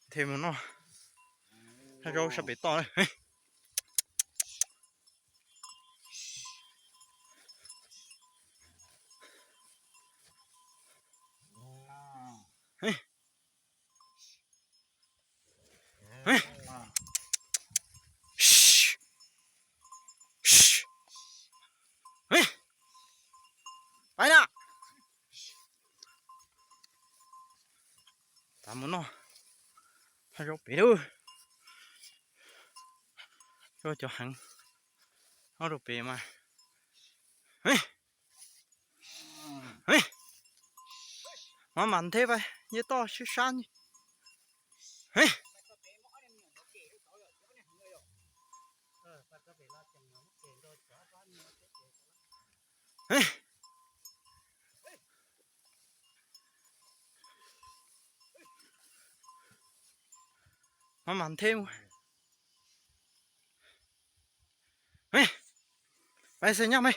Nthe mus noj zaub sab pem toj na. Pais na. Tav mus noj zaub pem lawm. Zaub cov heev, nyob rau pem mas. Maj mam nthe pais, yog toj sib sab. Maj mam nthe mus. Pais xav nyob me.